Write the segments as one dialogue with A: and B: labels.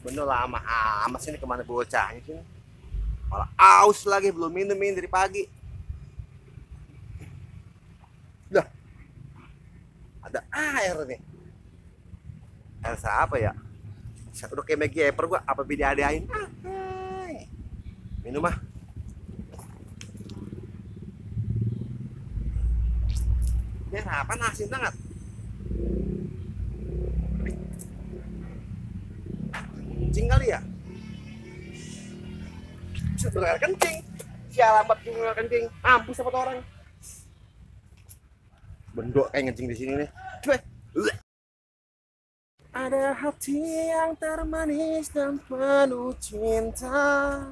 A: Bener lama amat sini kemana bocahnya sini. Malah aus lagi, belum minum dari pagi. Dah, ada air nih. Air siapa ya? Saya udah kayak MacGyver gua, apa beda adain? Minum ah. Ya apa nasi banget? Kencing kali ya? Sebenarnya kencing. Sialan banget juga kencing. Mampus sama orang. Bendok kayak ngencing di sini nih. Coba. Ada hati yang termanis dan penuh cinta.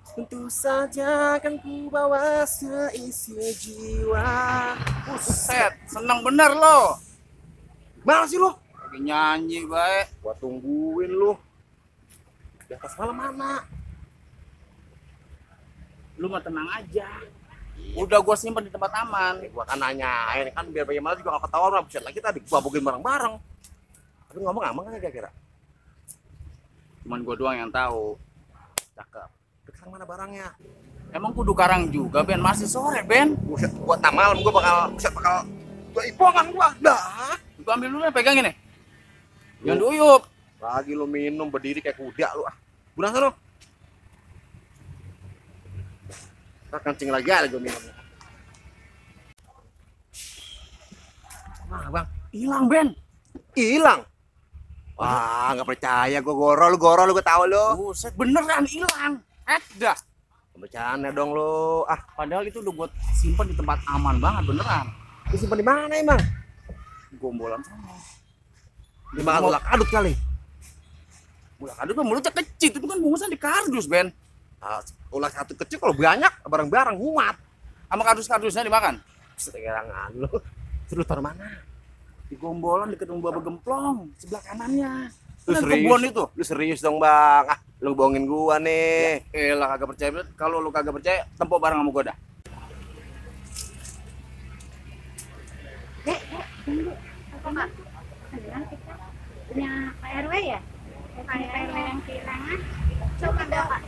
A: Tentu saja akan ku bawa seisi jiwa.
B: Buset, seneng bener lo.
A: Mana sih lo?
B: Lagi nyanyi baik.
A: Gua tungguin lo. Di atas malam mana?
B: Lu mah tenang aja. Udah gua simpen di tempat aman.
A: Gua kan nanya, ini kan biar bagaimana juga gak ketahuan. Buset lagi tadi gua babukin bareng-bareng. Tapi ngomong aman kan kira-kira?
B: Cuman gua doang yang tahu.
A: Cakep. Sekarang mana barangnya?
B: Emang kudu karang juga, Ben. Masih sore, Ben.
A: Buset, buat malam gua bakal gua ipongan gua. Dah.
B: Gua ambil dulu ya, pegangin nih. Jangan diuyup.
A: Lagi lu minum berdiri kayak kuda lu ah. Buang sana. Nah, kencing lagi ada gua minum. Nah, Bang,
B: Hilang, Ben.
A: hilang. Wah, nggak percaya gua gua gua tahu lu.
B: Buset, beneran hilang. Dah.
A: Bercanda dong lu. Ah,
B: Padahal itu udah gua simpen di tempat aman banget, beneran.
A: disimpan di mana emang?
B: Gombolan sana.
A: Di makan ulah kadut kali.
B: Ulah kadut mah mulutnya kecil, itu kan bungkusan di kardus, Ben.
A: Ah, ulah satu kecil kalau banyak bareng-bareng muat.
B: Sama kardus-kardusnya dimakan.
A: Seterangan lu. Terus taruh mana?
B: Di gombolan deket rumah Bapak Gemplong, sebelah kanannya.
A: Lu
B: Kan
A: serius?
B: kebun itu.
A: Lu serius dong, Bang. Ah, lu bohongin gua nih.
B: Elah kagak percaya. Kalau lu kagak percaya, tempo bareng sama gua dah.
C: Dek, tunggu. Apa Mbak? Bilang kita punya Pak RW ya? Pak RW yang kehilangan. Coba ada Pak.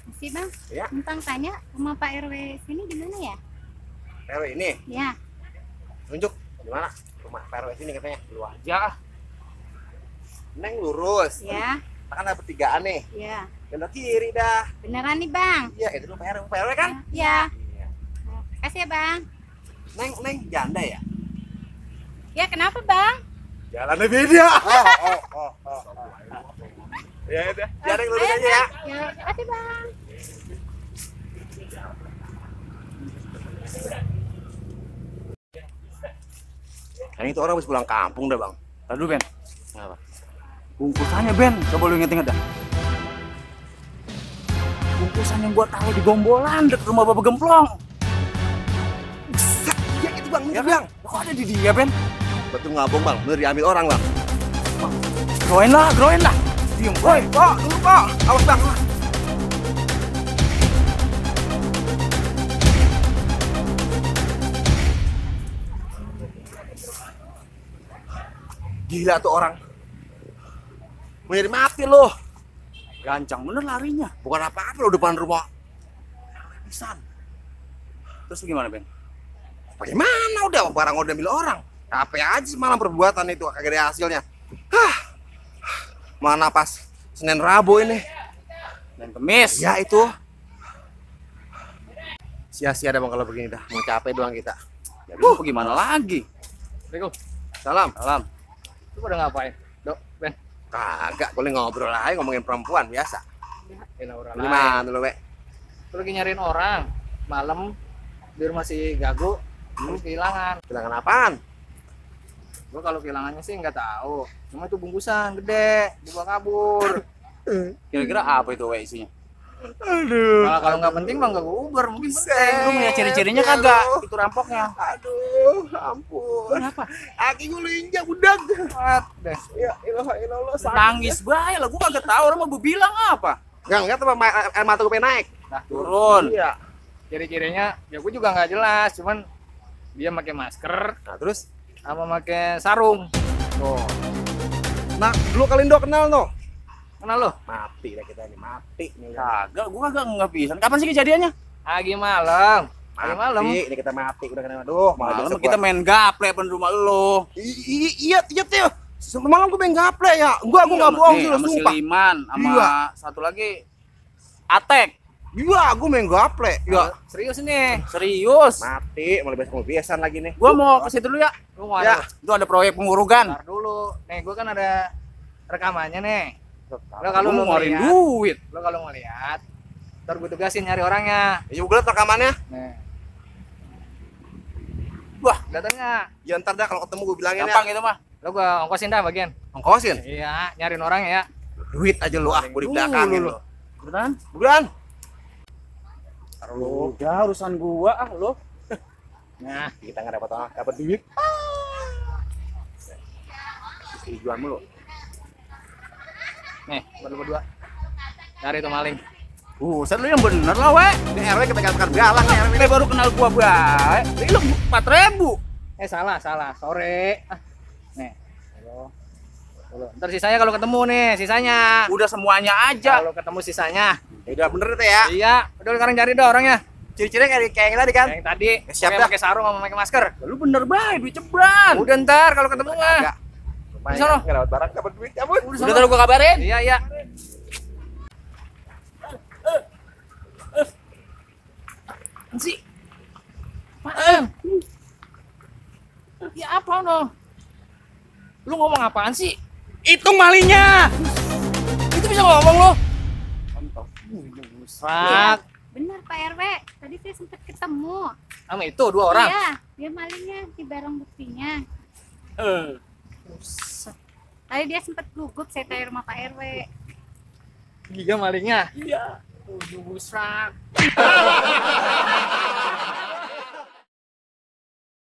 C: Masih Bang,
A: Ya.
C: tentang tanya rumah Pak RW sini di mana ya?
A: RW ini,
C: Ya,
A: tunjuk di mana? Rumah Pak RW sini katanya.
B: Lu aja.
A: Neng lurus.
C: ya,
A: Kan ada pertigaan nih.
C: ya.
A: Belok kiri dah.
C: Beneran nih Bang?
A: Iya, itu rumah Pak RW kan?
C: Ya.
A: Iya.
C: Kasih ya Bang.
A: Neng janda ya?
C: Ya kenapa Bang?
A: Jalannya beda. Ya udah, jalan lurus
C: Ayo,
A: aja ya.
C: Bang. Ya, kasih Bang.
A: Kayaknya itu orang habis pulang kampung dah, Bang.
B: Tadi dulu, Ben.
A: Kenapa?
B: Bungkusannya, Ben. Coba lu inget-inget dah. Bungkusan yang gua taruh di gombolan deket rumah Bapak Gemplong.
A: Buset, ya itu Bang,
B: Ya
A: itu Bang.
B: Kok ada di dia, Ben?
A: Betul ngabung, Bang. Bener diambil orang, Bang.
B: Groin lah. Diem,
A: Woi, kok, dulu kok. Awas, Bang. Gila tuh orang. Mau nyari mati loh.
B: Gancang bener larinya.
A: Bukan apa-apa loh depan rumah. Pisan.
B: Terus gimana, Ben?
A: Bagaimana udah barang udah milik orang. Apa aja semalam perbuatan itu kagak ada hasilnya. Hah. Mana pas Senin Rabu ini.
B: Dan Kemis.
A: Ya itu. Sia-sia dah Bang kalau begini dah. Mau capek doang kita.
B: Ya, lu gimana lagi?
D: Assalamualaikum.
A: Salam.
B: Salam.
D: Lu pada ngapain? Dok, Ben.
A: Kagak, boleh ngobrol aja ngomongin perempuan biasa.
D: Ini orang lain.
A: Gimana lu, Be?
D: Lu lagi nyariin orang. Malam di rumah si Gago, lu kehilangan.
A: Kehilangan apaan?
D: Gua kalau kehilangannya sih nggak tahu. Cuma itu bungkusan gede, dibawa kabur.
B: Kira-kira apa itu, we, isinya?
A: Aduh.
D: Kalau nggak penting mah nggak gua uber, mungkin penting.
B: Lu punya ciri-cirinya kagak? Itu rampoknya.
A: Aduh, ampun.
B: Kenapa?
A: Aki gue lu injak udah.
D: Deh.
A: Ya ilah ilah sakit.
B: Nangis bae lah, gua kagak tahu orang mau bilang apa.
A: Enggak tuh air mata gue pengen naik.
D: Nah,
B: Turun.
A: Iya.
D: Ciri-cirinya ya gue juga nggak jelas, cuman dia pakai masker
A: Nah, terus?
D: sama pakai sarung.
A: Oh. Nah, lu Kalindo kenal no?
D: Kenal lo?
A: Mati dah kita ini, mati nih.
B: Kagak, gua kagak nggak bisa. Kapan sih kejadiannya?
D: Pagi malam. Pagi malam.
A: Mati, ini kita mati udah kenal. Aduh,
B: Malam kita main gaple pen rumah lo.
A: Iya, Tio. Semalam gue main gaple ya. Gua enggak bohong sih, lu
B: Sama si
A: sumpah.
B: Liman, sama
A: Iya.
B: satu lagi Atek.
A: Iya, gue main gaple.
D: Ya,
A: Ya,
D: serius nih.
B: Serius.
A: mati, mulai besok kebiasaan lagi nih.
B: Gua mau ke situ dulu ya.
D: Lu mau
A: Ya.
B: Itu ada proyek pengurugan.
D: Ntar dulu. Nih, gue kan ada rekamannya nih. Lo
B: Kalau
D: kalau
B: lu
D: mau
B: ngeluarin
D: lihat,
B: duit.
D: lo kalau mau lihat, ntar gue tugasin nyari orangnya.
A: Ya, gue liat rekamannya.
D: Nih,
B: Wah,
D: datangnya.
A: Ya ntar dah kalau ketemu gue bilangin
B: gampang
A: ya.
B: itu mah.
D: Lo gue ongkosin dah bagian.
A: Ongkosin.
D: Iya, nyariin orangnya ya.
A: Duit aja lu gue di belakangin lu.
B: Beneran?
A: Bulan.
B: Udah urusan gua lo.
A: Nah, kita nggak dapat duit. Tujuan mulu.
D: Nih, buat lo berdua. Cari tuh maling.
B: Buset lu yang bener lah, we.
A: Ini RW kita pegang galang nih RW.
B: Ini baru kenal gua bae. Ini lu 4.000.
D: Salah. Sore. Nih. Halo. Ntar sisanya kalau ketemu nih, sisanya.
B: Udah semuanya aja.
D: Kalau ketemu sisanya.
A: Ya udah bener itu ya.
D: Iya, udah sekarang cari deh orangnya.
A: Ciri-cirinya kayak yang tadi kan.
D: Yang tadi,
A: Siap
D: pakai
A: dah.
D: pakai sarung sama pakai masker.
B: Lu bener bae, duit ceban.
D: Udah ntar kalau ketemu mah.
A: Enggak. Lumayan
D: Di sono.
A: nggak dapat barang, dapat duit cabut.
B: Udah taruh gua kabarin.
D: Iya.
B: Sih. Apaan? Ya apa no? Lu ngomong apaan sih? Itu malingnya. Itu bisa ngomong lo.
D: Sak.
C: Benar Pak RW, tadi saya sempat ketemu.
D: Sama itu dua orang.
C: Iya, dia malingnya di barang buktinya. Tadi dia sempat gugup, saya tanya rumah Pak RW.
D: Giga malingnya.
B: Iya.
D: Busrak.